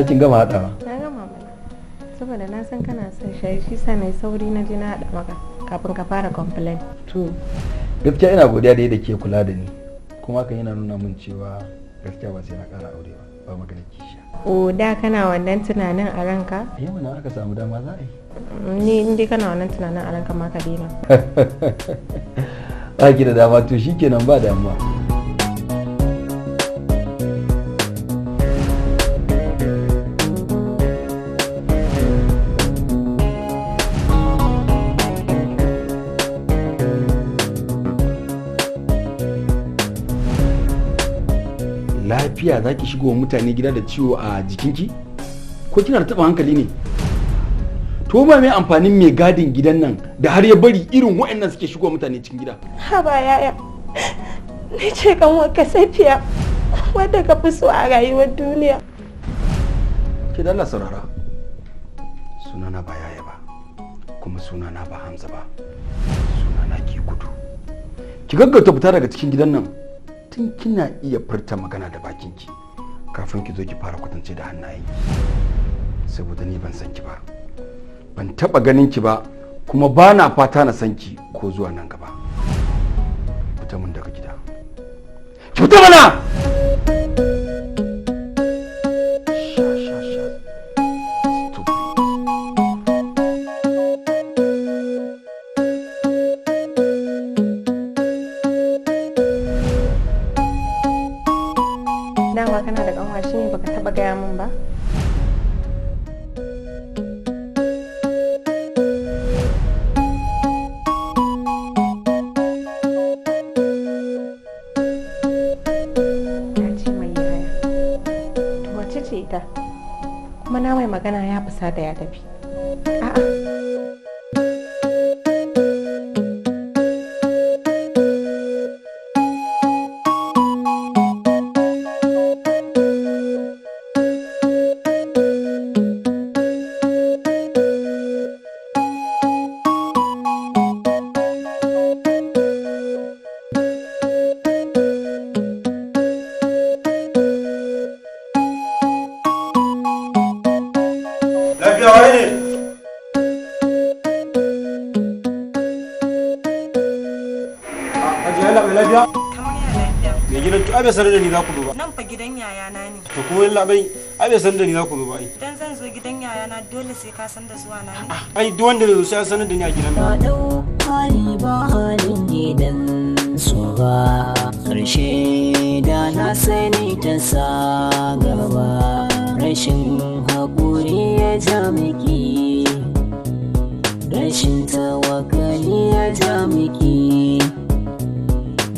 ce kin gama haɗawa. Na gama mana. Saboda na san kana son shayi, shi sa na yi sauri na je na haɗa maka kafin ka fara complain. To, gaskiya ina godiya da yadda ke kula da ni. Kuma hakan yana nuna min cewa gaskiya ba sai na ƙara aure ba, ba maganar kishiya. O da kana wannan tunanin a ranka? Yau na aka samu dama za a yi. Ni in dai kana wannan tunanin a ranka ma ka daina. Ba ki da dama, to shikenan, ba damuwa. Lafiya za ki shigo wa mutane gida da ciwo a jikinki? Ko kina da taɓin hankali ne? To, ba mai amfanin mai gadin gidan nan da har ya bari irin waɗannan suke shigo mutane cikin gida? Haba yaya. Ni ce kanwarka Safiya, wadda ka fi so a rayuwar duniya. Ke da Allah saurara. Sunana ba yaya ba, kuma sunana ba Hamza ba. Sunana ki gudu. Ki gaggauta fita daga cikin gidan nan tun kina iya furta magana da bakinki kafin ki zo ki fara kwatance da hannayenki. Saboda ni ban san ki ba. Ban taba ganin ki ba, kuma ba na fata na san ki ko zuwa nan gaba. Fita mun daga gida. Ki fita mana! Sha sha sha. Stupid. Dama kana da kanwa shine baka taba gaya min ba? Ta ce mai yaya. To, wace ce ita? Kuma na mai magana ya fusata ya tafi. A'a. Lafiya, waye ne? Hajiya, labai, lafiya? Kamar ya lafiya? Mai gidan to ai bai sanar da ni za ku zo ba. Nan fa gidan yayana ne. To kuma labai, ai bai sanar da ni za ku zo ba ai. Idan zan zo gidan yayana, dole sai ka san da zuwa na ne? Ai duk wanda zai zo sai ya sanar da ni a gidan nan. Ba dau hali ba halin gidan su ba, ƙarshe da na sani ta sa gaba, rashin haƙuri ya ja miki, rashin tawakali ya ja miki,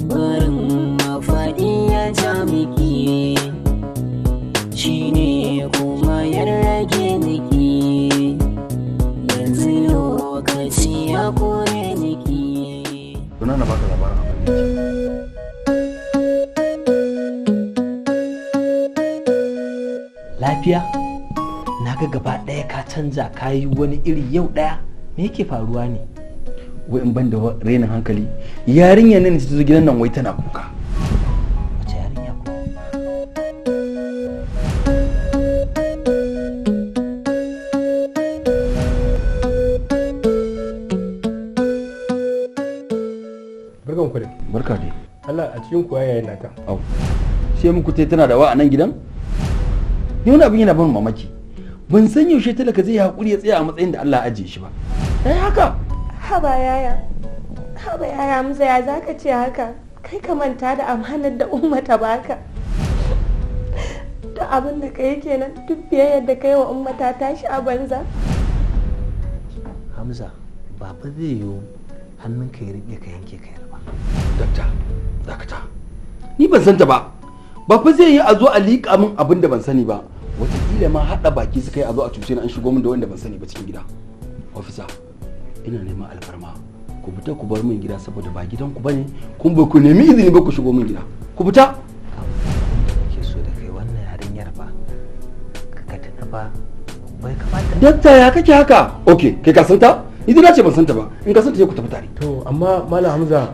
barin mafaɗi ya ja miki, shine kuma ya rage miki. Yanzu lokaci ya kore miki. Suna na baka labarin abin da yake. Lafiya? Na ga gaba ɗaya ka canza, ka yi wani iri yau ɗaya. Me yake faruwa ne? Wai in ban da rainin hankali, yarinya nan ta zo gidan nan wai tana kuka. Wace yarinya ko? Barkan ku dai. Barka dai. Allah, a cikin kuwa yayin nata? Au. Sai muku tai tana da wa a nan gidan? Ni wani abin yana ban mamaki. Ban san yaushe talaka zai yi hakuri ya tsaya a matsayin da Allah ya ajiye shi ba. Ai haka. Haba yaya. Haba yaya Hamza, ya zaka ce haka? Kai ka manta da amanar da Umma ta baka. Da abin da kai kenan, duk biyayyar da kai wa Umma ta tashi a banza. Hamza, ba fa zai yiwu hannunka ya riɓe ka yanke ka yarba. Dakta, dakta. Ni ban san ta ba. Ba fa zai yi a zo a liƙa min abin da ban sani ba. Wataƙila ma haɗa baki suka yi a zo a cuce ni, an shigo min da wanda ban sani ba cikin gida. Ofisa, ina neman alfarma. Ku fita ku bar min gida, saboda ba gidanku bane, kun ba ku nemi izini ba ku shigo min gida. Ku fita. Abin da nake so da kai, wannan yarinyar ba ka tuna ba, bai kamata. Dakta, ya kake haka? Okay, kai ka san ta? Ni dai na ce ban san ta ba. In ka san ta, sai ku tafi tare. To amma Malam Hamza,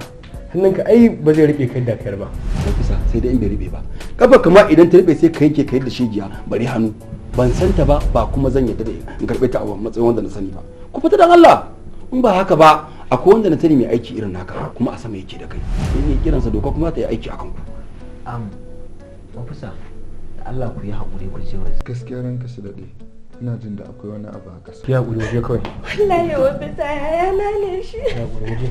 hannunka ai ba zai rike kai da kayar ba. Ofisa, sai dai in bai rube ba. Kafa kama idan ta rube sai ka yanke ka yadda shegiya, bari hannu. Ban san ta ba, ba kuma zan yadda da in karɓe ta a matsayin wanda na sani ba. Ku fita dan Allah. In ba haka ba, akwai wanda na sani mai aiki irin naka kuma a sama yake da kai. Sai ne kiransa doka kuma ta yi aiki akan ku. Ofisa, da Allah ku yi haƙuri ku je waje. Gaskiya ranka shi daɗe, ina jin da akwai wani abu a ƙasa. Ki haƙuri waje kawai. Wallahi ofisa yayana ne shi. Ki haƙuri waje.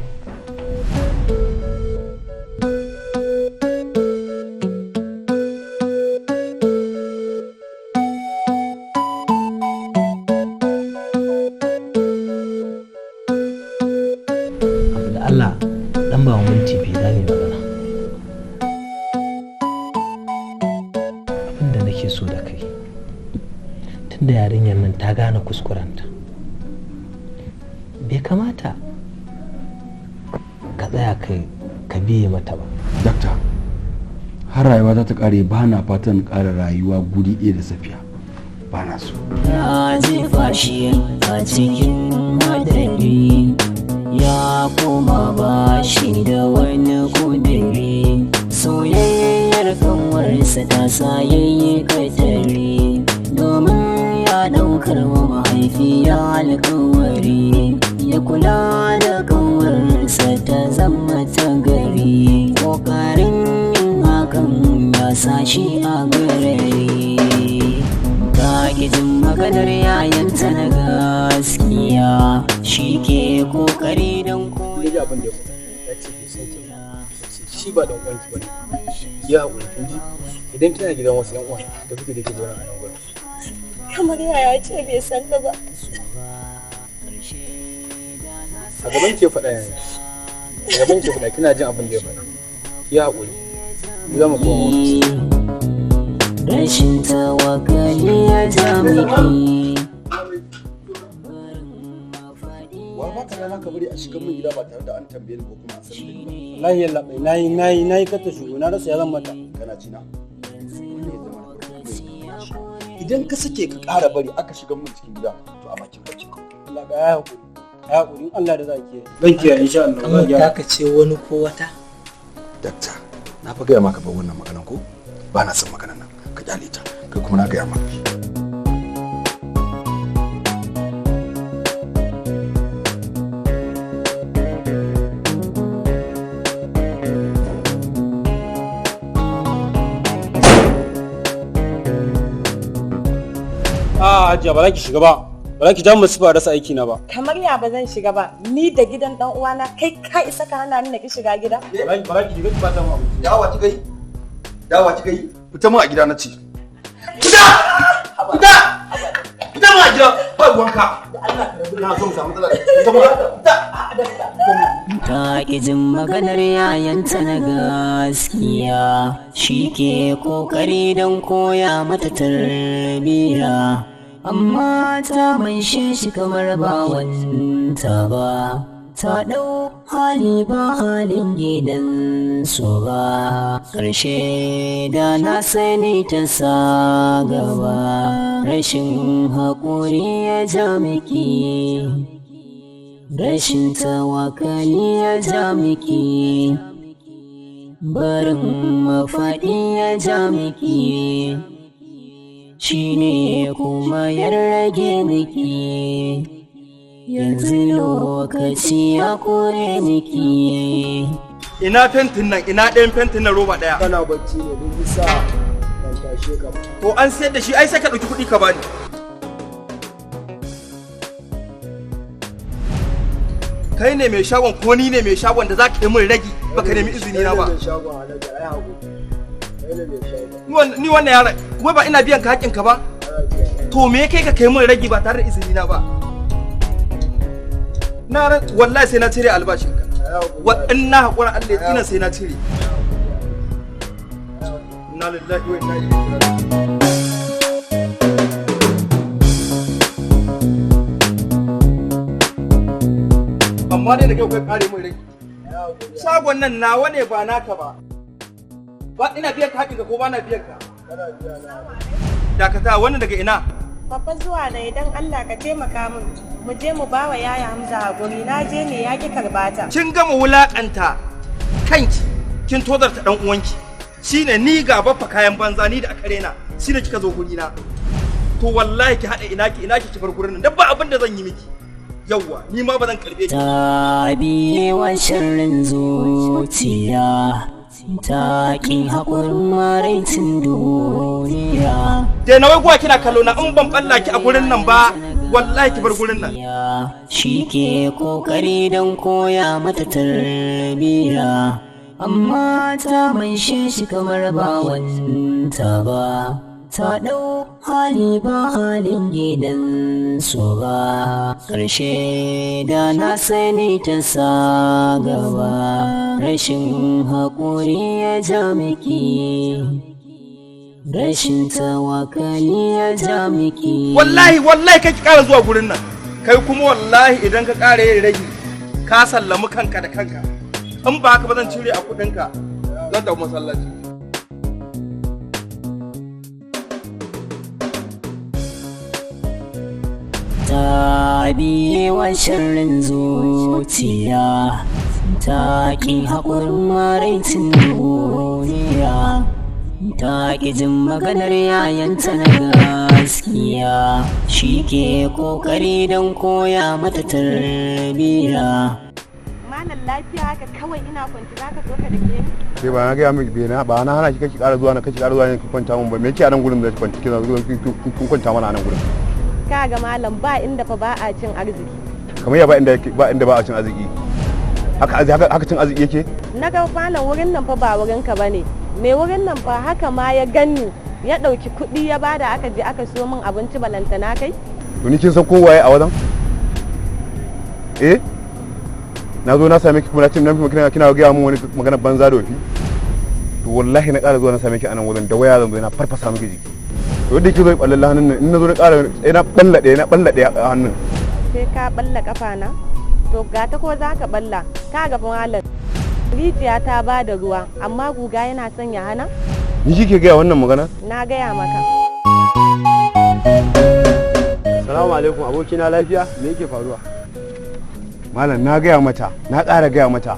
Da Allah dan ba mu minti biyu za mu yi magana. Abin da nake so da kai, tunda yarinyar nan ta gane kuskurenta, bai kamata ka tsaya kai ka biye mata ba. Dakta, har rayuwa za ta kare ba na fatan ƙara rayuwa guri ɗaya da Safiya. Ba na so. Ya jefa shi a cikin hadari, ya koma ba shi da wani kudiri. Soyayyar kanwarsa ta sa yayi katari, domin ya daukar wa mahaifiya alkawari. Ya kula da kanwarsa ta zama ta gari, kokarin yin hakan ya sa shi a garari. Ta jin maganar yayanta na gaskiya, shi ke kokari don Ki ji abin da ya faɗa. Ya ce bai san ki ba. Ya ce shi ba dan uwanki bane. Ki yi haƙuri kin ji. Idan kina gidan wasu ƴan uwan da kuke da ke zaune a nan gurin. Kamar yaya ce bai san ni ba. A gaban ki ya faɗa yanzu. A gaban ki ya faɗa kina jin abin da ya faɗa. Ki yi haƙuri. Mu za mu koma ofis. Rashin tawakali ya ja miki. Wa ba ka rana ka bari a shiga min gida ba tare da an tambaye ni ko kuma an san da ni ba. Wallahi yalla bai nayi nayi nayi kar ta shigo, na rasa ya zan mata. Kana ji na? Idan ka sake ka ƙara bari aka shiga min cikin gida to a bakin bakin ka. Allah ba ya hakuri. Ya hakuri in Allah da za ki. Zan kiyaye insha Allah. Kamar taka ce wani ko wata. Dakta, na fa gaya maka ba wannan maganan ko? Ba na son maganan nan. Ka kyale ta. Kai kuma na gaya maka. A Hajiya ba za ki shiga ba. Ba za ki ja musu ba rasa aiki na ba. Kamar ya ba zan shiga ba, ni da gidan dan uwana kai ka isa ka hana ni na ki shiga gida? Ba za ki shiga ki bata mu abinci. Dawa kika yi? Dawa kika yi? Fita mu a gida na ce. Fita! Fita! Fita mu a gida! Ba ruwanka. Na so mu samu matsala. Fita mu. Fita! Ta ƙi jin maganar yayanta na gaskiya, shi ke kokari don koya mata tarbiyya. Amma ta maishe shi kamar ba wanta ba, ta ɗau hali ba halin gidansu ba. Ƙarshe da na sani ta sa gaba, rashin haƙuri ya ja miki. Rashin tawakali ya ja miki, barin mafaɗi ya ja miki, shi ne kuma ya rage miki. Yanzu lokaci ya kore miki. Ina fentin nan, ina ɗayan fentin nan roba ɗaya. Kana bacci ne don bisa ban tashe ka ba. To an sayar da shi ai sai ka ɗauki kuɗi ka bani. Kai ne mai shagon ko ni ne mai shagon da za ka yi min ragi baka nemi izini na ba. Kai ne mai shagon Alhaji, ai haƙuri. Kai ne mai shagon. Ni wannan yaron, wai ba ina biyan ka haƙƙin ka ba? To me kai ka kai min ragi ba tare da izini na ba? Na ran wallahi sai na cire albashin ka. Wa in na haƙura Allah ya tsina sai na cire. Inna lillahi wa inna ilaihi raji'un. Amma dai da kai kai kare min ragi. Shagon nan nawa ne ba naka ba. Ba ina biyan ka haƙƙin ka ko ba na biyan ka? Dakata wannan daga ina? Babba zuwa na idan Allah ka taimaka min. Mu je mu bawa yaya Hamza hakuri, na je ne ya ki karbata. Kin gama wulakanta kanki, kin tozarta dan uwanki. Shine ni ga baffa kayan banza ni da aka rena, shine kika zo guri na. To wallahi ki hada ina ki ina ki bar gurin nan, dan ba abin da zan yi miki. Yawwa, ni ma ba zan karbe ki. Ta biye wa sharrin zuciya, ta ƙi haƙurin maraicin duniya. Dai na wai guwa kina kallo na, in ban balla ki a gurin nan ba, wallahi ki bar gurin nan. Shi ke kokari don koya mata tarbiyya, amma ta maishe shi kamar ba wanta ba. Ta ɗau hali ba halin gidansu ba, ƙarshe da na sani ta sa gaba. Rashin haƙuri ya ja miki, rashin tawakali ya ja miki. Wallahi wallahi kai ki ƙara zuwa gurin nan. Kai kuma wallahi idan ka ƙara yin ragi, ka sallami kanka da kanka. In ba haka ba zan cire a kuɗinka, zan tafi masallaci. Ta biye wa sharrin zuciya, ta ƙi haƙurin maraicin duniya, ta ƙi jin maganar yayanta na gaskiya. Shi ke ƙoƙari don koya mata tarbiyya. Malam, lafiya haka kawai ina kwanci zaka zo ka dake ni? Ke ba na gaya miki bai ba na hana ki kake ƙara zuwa na kake ƙara zuwa ne ki kwanta mun ba. Me yake a nan gurin da ki kwanta kina zuwa kin kwanta mana a nan gurin? Kaga malam, ba inda fa ba a cin arziki. Kamar ya ba inda ba inda ba a cin arziki. Haka haka cin arziki yake? Na ga malam, wurin nan fa ba wurin ka bane. Me wurin nan fa haka ma ya ganni, ya dauki kuɗi ya bada aka je aka siyo min abinci, balantana kai. To ni kin san ko waye a wajen? Eh? Na zo na same ki kuma na ce nan kina kina ga mun wani magana banza da wafi. To wallahi na ƙara zuwa na same ki a nan wajen da waya zan zo na farfasa miki jiki. To yadda kike zo ballalla hannun nan, in na zo na ƙara na ballade na ballade a hannun. Sai ka balla kafa na? To ga ta ko za ka balla? Ka ga malam, rijiya ta ba da ruwa amma guga yana son ya hana? Ni kike gaya wannan magana? Na gaya maka. Salamu alaikum abokina, lafiya? Me yake faruwa? Malam, na gaya mata, na ƙara gaya mata.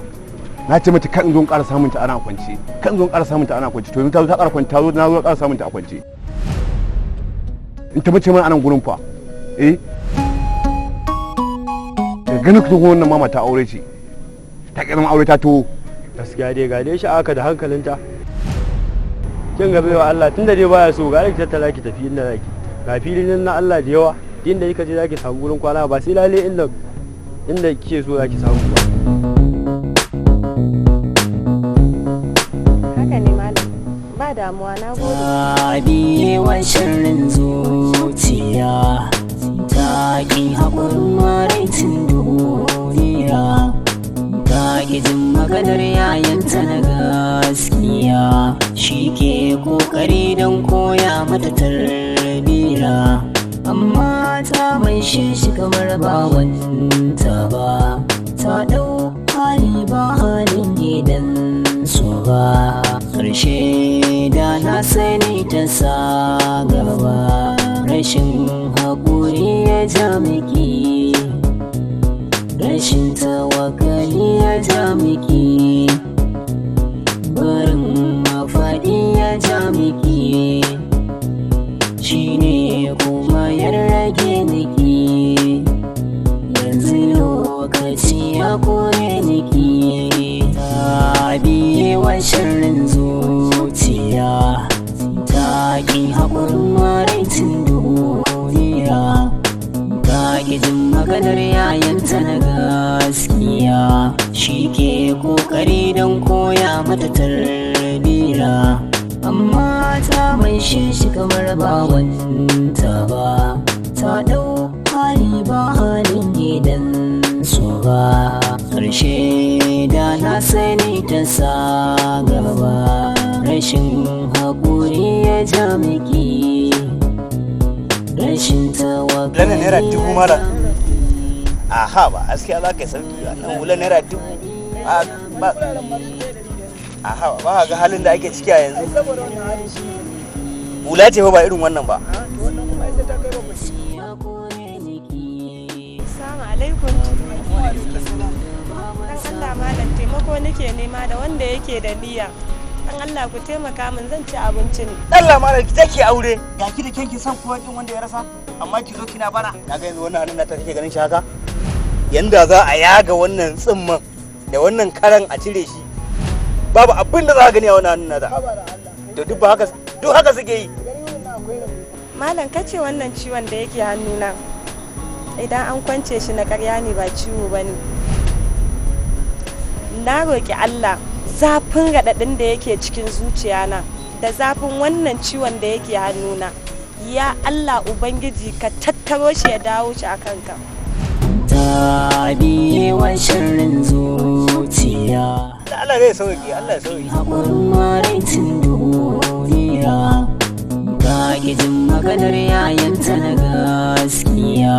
Na ce mata kan zo in ƙara samun ta ana kwance. Kan zo in ƙara samun ta ana kwance. To yanzu ta zo ta ƙara kwance, ta zo na zo ƙara samun ta a kwance. In ta mace mana anan gurin fa. Eh? Da ganin ku wannan mama ta aure ce. Ta ƙi zama aure ta to. Gaskiya dai ga dai shi aka da hankalinta. Kin ga baiwa Allah, tunda dai baya so, ga ki tattara ki tafi inda zaki. Ga filin nan na Allah da yawa, inda kika je zaki samu gurin kwana, ba sai lalle inda inda kike so zaki samu ba. Haka ne malam, ba damuwa, na gode. Ta biye wa sharrin zuciya, ta ƙi haƙurin maraicin duniya, ta ƙi jin maganar yayanta na gaskiya. Shi ke ƙoƙari don koya mata tarbiyya, amma ta maishe shi kamar ba wanta ba. Ta ɗau hali ba halin gidansu ba, ƙarshe da na sani ta sa gaba. Rashin haƙuri ya ja miki, rashin tawakali ya ja miki, barin mafaɗi ya ja miki, shine kuma ya rage miki. Yanzu lokaci ya kore niki. Ta biye wa sharrin zuciya, ta ƙi haƙurin maraicin duniya, ta ƙi jin maganar yayanta na gaskiya. Shi ke ƙoƙari don koya mata tarbiyya, amma ta maishe shi kamar ba wanta ba. Ta ɗau hali ba halin gidansu ba, ƙarshe da na sani ta sa gaba. Rashin haƙuri ya ja miki, rashin tawakali. Lana ₦1000 malam. Aha, ba gaskiya za ka yi sauki wannan hula ₦1000. Ba aha, ba ga halin da ake ciki a yanzu. Hula ce fa ba irin wannan ba. Assalamu alaikum. Dan Allah malam, taimako nake nema da wanda yake da niyya. Dan Allah ku taimaka min, zan ci abinci ne. Allah ma ki take aure. Ga ki da kanki san kowa kin wanda ya rasa, amma ki zo kina bara. Kaga yanzu wannan hannun nata kake ganin shi haka? Yanda za a yaga wannan tsimman da wannan karan a cire shi. Babu abin da za ka gani a wannan hannun nata. To duk ba haka, duk haka suke yi. Malam, kace wannan ciwon da yake hannuna idan an kwance shi na karya ne, ba ciwo ba ne. Na roƙi Allah, zafin raɗaɗin da yake cikin zuciyana da zafin wannan ciwon da yake hannuna, ya Allah Ubangiji, ka tattaro shi ya dawo shi a kanka. Ta biye wa shirin zuciya. Allah zai sauki, Allah ya sauki. Haƙurin maraicin duniya. Ka ƙi jin maganar yayanta na gaskiya,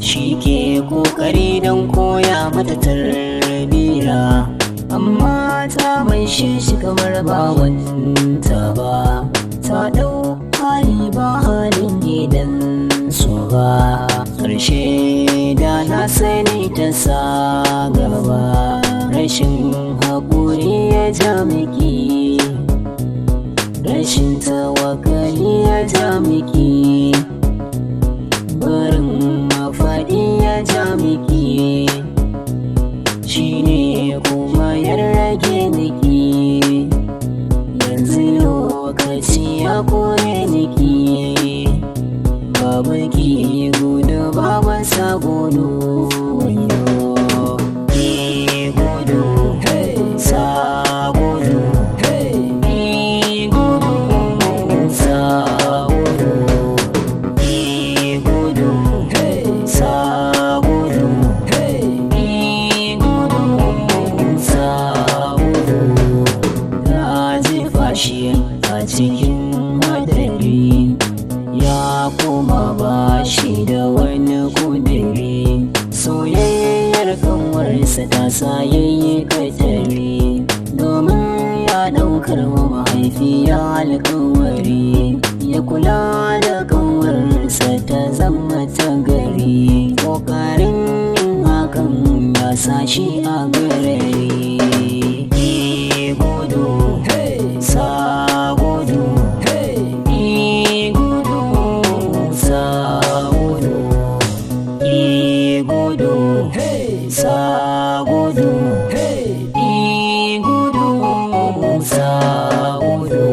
shi ke ƙoƙari don koya mata tarbiyya, amma ta mai shi kamar ba wanta ba. Ta ɗau hali ba halin gidansu ba. Ƙarshe da na sani ta sa gaba. Rashin haƙuri ya ja miki, rashin tawakali ya ja miki, barin mafaɗi ya ja miki, shine kuma ya rage miki. Yanzu lokaci ya kore niki, babu ki gudu, babu sa gudu. Wayo ki gudu, sa gudu, ki gudu, sa gudu, ki gudu, sa gudu, ki gudu, sa gudu. Ta jefa shi a cikin hadari, ya koma ba shi da wani kudiri. Soyayyar kanwarsa ta sa yayi katari, domin ya daukar wa mahaifiya alkawari ya kula da kanwarsa ta zama ta gari. Kokarin yin hakan ya sa shi a garari. Ki gudu, sa gudu, ki gudu, sa gudu, ki gudu, sa gudu, ki gudu, sa gudu.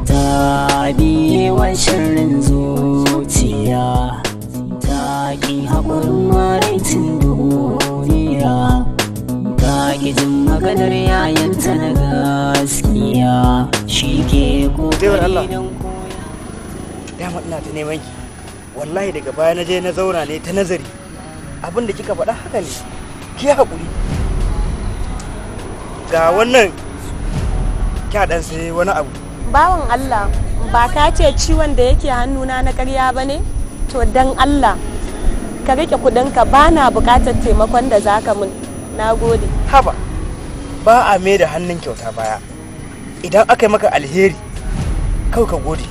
Ta biye wa shirin zuciya, ta ƙi haƙurin maraicin duniya, ta ƙi jin maganar yayanta na gaskiya, shi ke Baiwar Allah. ƙoƙari don koya. Dama ina ta neman ki. Wallahi daga baya na je na zauna ne ta nazari. Abin da kika faɗa haka ne. Ki haƙuri. Ga wannan, kya dan sai wani abu. Bawan Allah, ba ka ce ciwon da yake hannuna na karya ba ne? To dan Allah ka rike kudinka, ba na bukatar taimakon da zaka mun. Na gode. Haba. Ba a mai da hannun kyauta baya. Idan aka yi maka alheri, kawai ka gode.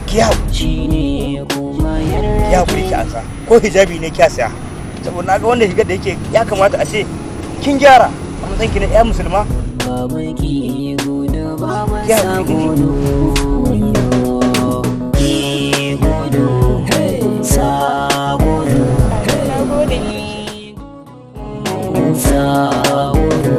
Ki haƙuri. Shi ne kuma ya Ki haƙuri ki ansa. Ko hijabi ne kya saya. Saboda na ga wannan higar da yake ya kamata a ce kin gyara a matsayin ki na 'ya musulma. Babu ki gudu, babu Ya sa haƙuri kin ji. gudu. Wayo ki gudu, sa gudu, Na gode. sa gudu.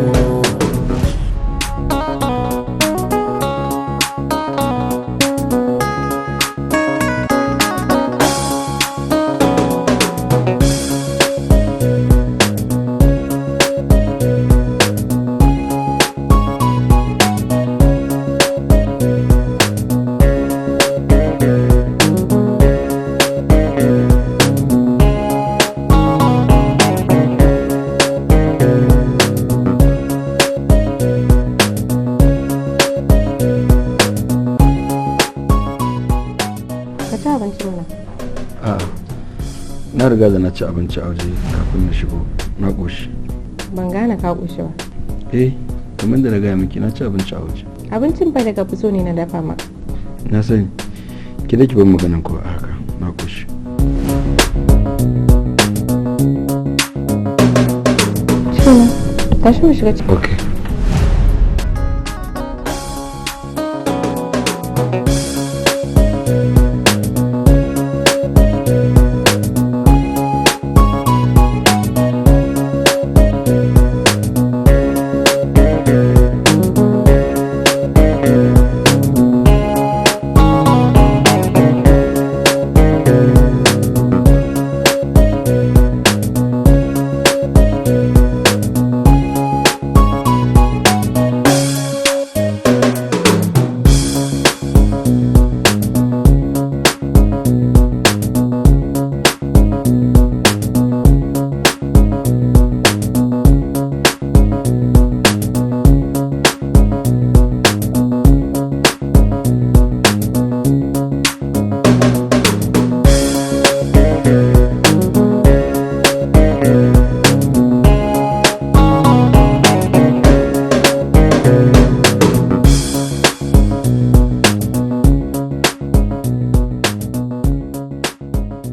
Ki riga da na ci abinci a waje kafin na shigo, na ƙoshi. Ban gane ka ƙoshi ba. Eh, kamar da na gaya miki, na ci abinci a waje. Abincin fa da ka fi so ne na dafa maka. Na sani. Ki da ki bar maganan ko a haka, na ƙoshi. Shikenan, tashi mu shiga ciki. Okay.